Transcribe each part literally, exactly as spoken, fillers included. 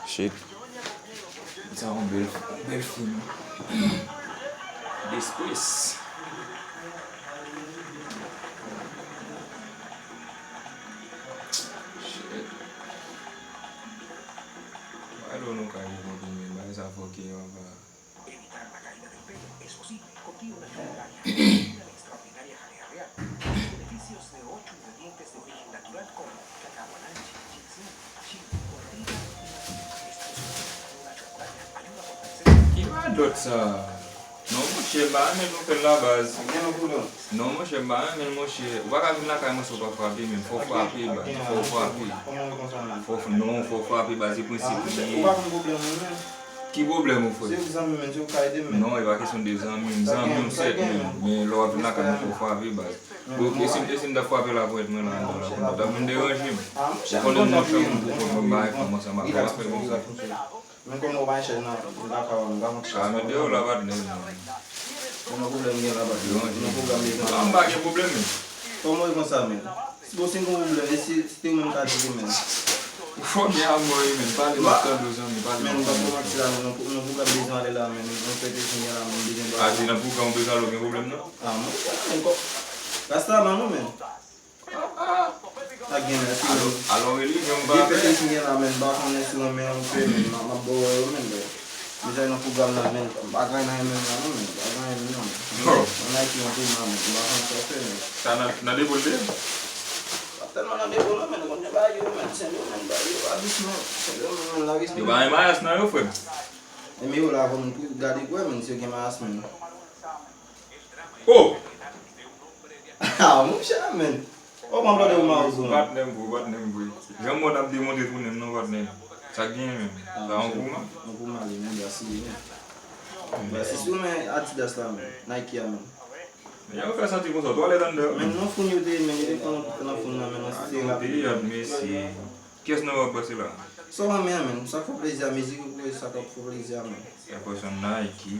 Shit. Sa yon bèl, bèl fi, non. Despres. Shit. Bay lò nou ka rekontinye, bay sa fòke anba. Ki radòt sa? Non, monchè, m pa renmen nou fè l la, baz. Non, monchè, m pa renmen l, monchè. Ou pa ka vin lakay mwen san w pa frape, menm. Fò w frape, baz. Fò w frape. Fò w f-, non, fò w frape, baz. Se prensip li ye. Ki pwoblèm ou, frè? Non, e pa kesyon de zanmi m. Zanmi m, sèt, men, men lè w ap vin lakay mwen, fò w frape, baz. Bon, e si, e si m ta frape lapòt mwen la, anndan la, kounye a, w ta vin deranje m. Ou konnen m nan chanm m pou kont mwen, m pa gen fanm ansanm avè w, afè konsa. Men kòman w pa chèche nan, nan ka w, m pa konn sa. Sa mete w la, patnè, non. Yon pwoblèm gen la, patnè. Yon pwoblèm gen la. Non, m pa gen pwoblèm, men. Kòman w ye konsa, men? Si bon, si m gen pwoblèm, e si, si te ou menm ka di pou mwen. Ou fòme a mò, wi, men. Pale, m ap tande w, zanmi, pale, m ap tande w. Men, m pa pou manti la, men, yon pwoblèm bezwen ale la, men, yon pèpè ki gen la, men, bezwen ba. A, se nan pwogram ou bezwen ale, ou gen pwoblèm, non? A, mwen, men, kò. Rasta, man, non, men. Ah, ah. Sa gen la, si alò, alò, relijyon m pa gen pèpè ki gen la, men m pa konnen si w renmen yon pè, men m ap, m ap ba w yo, men, men. Deja nan pwogram nan, men, bagay nan renmen nan, non, men, bagay nan renmen nan, men. Oh. Nan Nike, yon tou, man, men, m pa konn sa fè, men. Sa nan, nan depo l te ye? Pa tèlman nan depo, non, men, nou konn gen bagay yo, men, Sen Domen, bagay yo, pa dousman, Sen Domen, men, la res. Yo pa gen mayas nan yo, frè m. E men yo la, pou moun pou gade, kwè, men, si yo gen mayas, men. Oh! Ah, monchè, men. Oh, mwen pa de ou Mawozo, non. Patnè m vre, patnè m vre. Jan mwen ap demonte tounen m, non, patnè. Sa k genyen menm? Ah, sa yon monchè, gouman? Yon gouman, li, men, li asiye, men. Li asiye, men, Adidas la, men. Nike a, men. Men yo fè santi konsa, twalèt anndan. Men non, foun yo te, men yo te pran nan foun nan, men non, se rapid. Mesye. Kiyès nan yo ap pase la? Sa w renmen an, men. Sa k fè w plezi a mizik ou, sa k ap fè w plezi a, men. Air Force One Nike.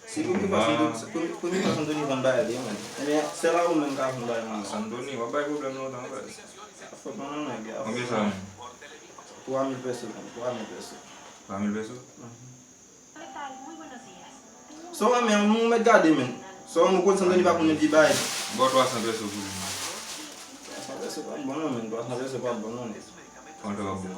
Se premye fwa Santoni, se premye, premye fwa Santoni vann bagay li, men. Ebyen, sèl a ou menm ka vann bagay, man. Santoni, w ap bay pwoblèm lontan, baz. Fòk mwen nan nèg la. Konbyen sa, men? Twa mil pèso, men. Twa mil pèso. Twa mil pèso? Mhm. Sa w renmen an, nou mèt gade, men. Sa w renmen, ou konn Santoni pa konn yon ti bagay. Bon, twa san pèso pou li, men. Twa san pèso pa bon, non, men. Twa san pèso pa bon, non, men. Konn twa bon.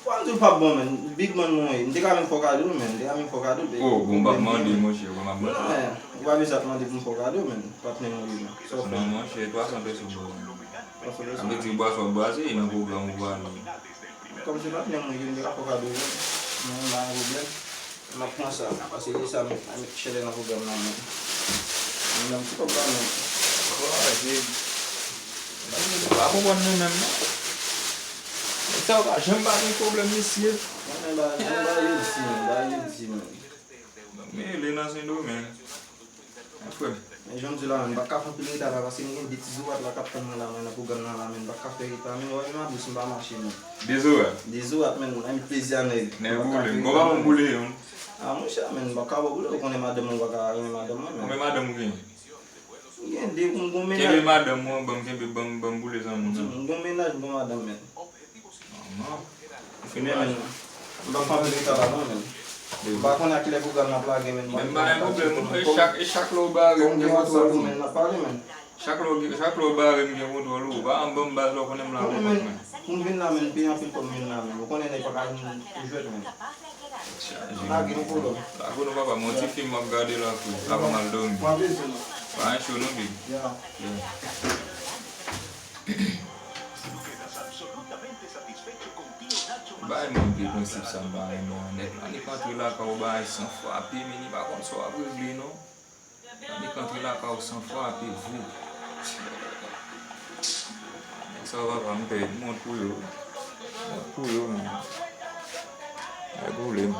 Bon, m di w pa bon, men. Big man mwen ye. M te ka menm fè w kado, men. M te ka menm fè w kado, big. Oh, bon, m p ap mande, monchè, bon, m ap mande. Non, men, ou pa bezwen ap mande pou m fè w kado, men. Patnè mwen ye, men. Sa w fè? Non, monchè, twa san pèso bon. Twa san pèso. Sa vle di bwason ap bwaze, e nan pwogram ou pral. Kòm se patnè mwen ye, m te ka fè w kado, men. Mwen, m pa gen pwoblèm. M ap pran sa, paske se sa m, m chèlè nan pwogram nan, men. Mwen menm, ti kòb la, men. Kraze. M pa konprann nou menm, non. Nèg sa yo pa janm pa gen pwoblèm, mesye. Mwen menm, ba, mwen ba yo di, men, ba yo di, men. Mele nan Sendomeng. Frè m. Men jan m di w la, men, m pa ka fè anpil reta la, paske m gen de ti zorat la k ap tann mwen la, men, nan pwogram nan la, men, m pa ka fè reta, men, w ap wè m a bous, m pa mache, men. De zorat? De zorat, men, m renmen plezi a nèg. Nèg boule. Bon, ba m boule youn. A, monchè, men, m pa ka ba w boule, ou konnen madanm mwen, ou pa ka renmen madanm mwen, men. Konbyen madanm ou genyen? M gen de, m gon mennaj. Kenbe madanm ou, ban m kenbe, ban m, ban m boule zanmi w, non. M gon mennaj, m gon madanm, men. Manman. Fini, men. M pa fè anpil reta la, non, men. M pa konnen a kilè pwogram nan ap lage, men. Men m pa gen pwoblèm, non. E chak, e chak lè w bare m gen kontwòl ou, men. N ap pale, men. Chak lè w, chak lè w bare m gen kontwòl ou. Ou pa anba m baz lè w konnen m la pou kont mwen. Pou m vin la, men, m peye anpil kòb m vin la, men. Ou konnen nèg pa ka vin pou jwèt, men. Lage, nou pwoblèm. Lage nou, papa, m gon ti fim m ap gade la, frè. Avan m al dòmi. Pran plezi, non. Pa gen cho, non, big. Yeah. Yeah. Bay mwen de prensip sa m pa renmen an nèt. Annik antre lakay ou bagay san frape, men li pa konn sa w ap regle, non. Annik antre lakay ou san frape, vou. Nèg sa yo papa, m pè, m wont pou yo. M wont pou yo, men. Nèg boule m.